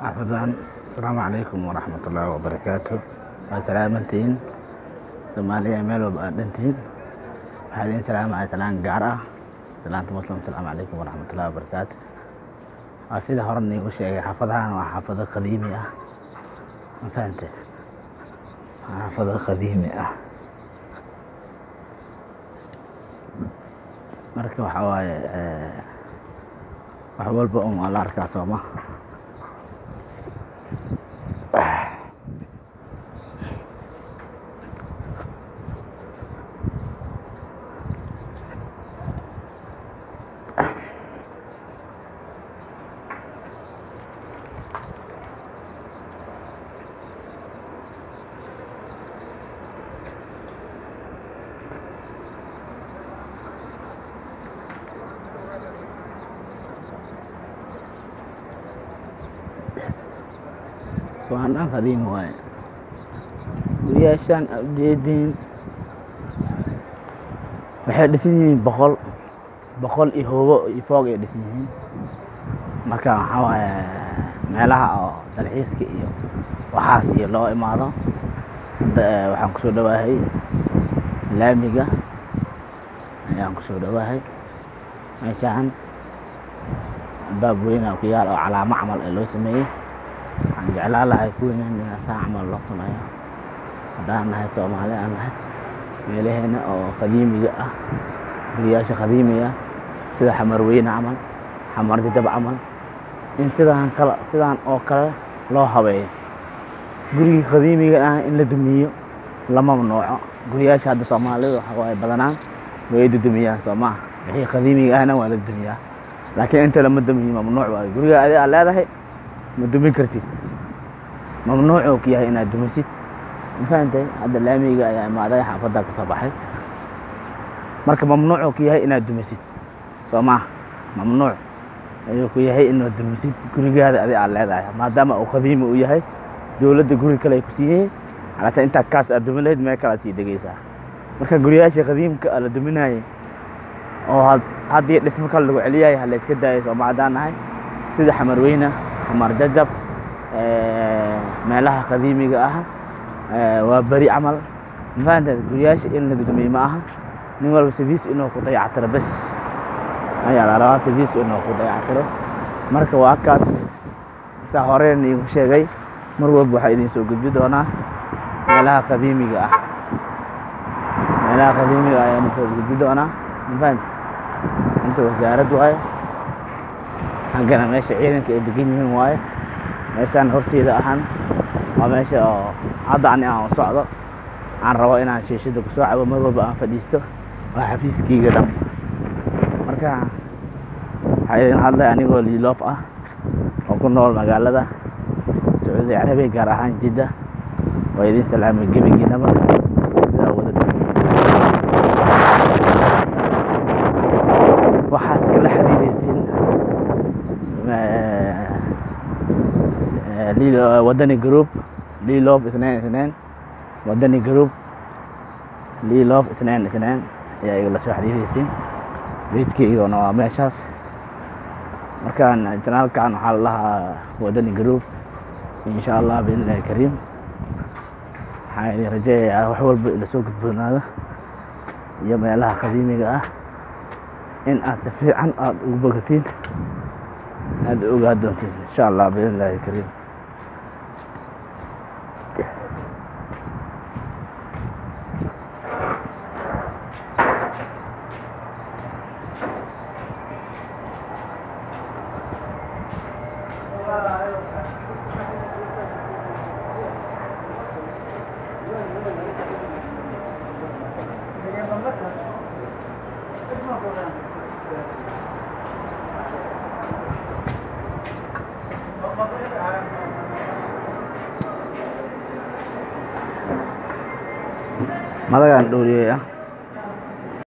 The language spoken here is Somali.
Xaafadan. Asalaamu calaykum waraxmatullaahi wabarakaatu. Waa salaamantihiin Soomaaliya, meel walba aad dhantihiin. Waxaa idin salaamaya salaan gaar ah, salaanta Muslim. Asalaamu calaykum waraxmatullaahi wabarakaatu. Waa sida hore niigu sheegay, xaafadahan waa xaafado qadiimi ah, ma fahante? Waa xaafado qadiimi ah. Marka waxaa waaye wax walba un waa la arkaa, sooma? Waan dhan qadiimi waaye guryaashaan aad ujeediin. Waxay dhisan yihiin 100 100 iyo hoogo iyo foog ay dhisan yihiin. Marka waxaa waaye meelaha oo dalxiiska iyo waxaas iyo loo imaado. Hadda waxaan kusoo dhawaahay laamiga ayaan kusoo dhawaahay. Meeshaan albaab weyn aa ku yaal oo calaamo camal ee loo sameeyey. Waxaan jeclaan lahay kuwiina in saa camal loo sameeyo. Haddaan nahay Soomaali aan nahay, meelaheena oo qadiimiga ah, guryaasha qadiimiga ah sida Xamar Weyne camal, Xamar Jajab camal, in sidaan kale, sidaan oo kale loo habeeyo. Gurigii qadiimiga ah in la dumiyo lama mamnuuco. Guryaasha hadda Soomaalida waxa waaye badanaan way dudumiyaan, soo maaha? Wixii qadiimiga ahna waa la dumiyaa, laakiin inta lama dumiyo, mamnuuc waayo. Guriga adi aad leedahay ma dumin kartid, mamnuuc uu ku yahay inaad dumisid, ma fahantay? Hadda laamiga ayaa imaaday, xaafadda ka soo baxay. Marka mamnuuc uu ku yahay inaad dumisid, soo maaha? Mamnuuc ayuu ku yahay inaad dumisid gurigaada adi aad leedahay, maadaama uu qadiimi u yahay. Dowladda guri kale ay ku siiyeen alase intaa kaas aad dumin lahayd, meel kale aad sii degeysaa. Marka guryaasha qadiimka la duminayay oo haddii dhismo kale lagu celiyahay, ha la iska daayo. Sooma haddaan nahay sida Xamar Weyne, Xamar Jajab, meelaha qadiimiga ah, waa beri camal, ma fahanteed? Guryaasha in la dudumiyo ma aha. Nin walba sidiis inuu ku dayactiro bes ayaa la rabaa, sidiis inuu ku dayactiro. Marka waa kaas, saa horeen iigu sheegay, mar walba waxaa idin soo gudbi doonaa meelaha qadiimiga ah. Meelaha qadiimiga ah ayaan soo gudbi doonaa, ma fahante? Inta wasaarad waaye, xaggana meesha ciidanka ay degan yihiin waaye. Meeshaan horteeda ahaan waa meesha oo hadda ani aan socdo, aan rabo inaan shiishada kusoo cabo, mar walba aan fadhiisto. Waa xafiiskeyga dhan. Marka waxaa idin hadlay anigoo Liiloof ah oo ku nool magaalada Sacuudi Carabiya, gaar ahaan Jidda. Waa idin salaamay gebigiinaba sidaa wada dhantiin. Waxaad kala xiriireysiin Wadani Group, Liiloof 22, Wadani Group, Liiloof 22 ayaa igala soo xiriireysiin. Page-keygana waa meeshaas. Markaan channel-kan waxaa la lahaa Wadani Group. Insha Allah biidnillahi kariim, waxaan idin rajeeyayaa wax walba ila soo gudboonaado iyo meelaha qadiimiga ah in aad si fiican aada ugu bogatiin, aada ogaa doontiin, insha Allah biidnillahi kariim. Madagaan dhowriyey ah.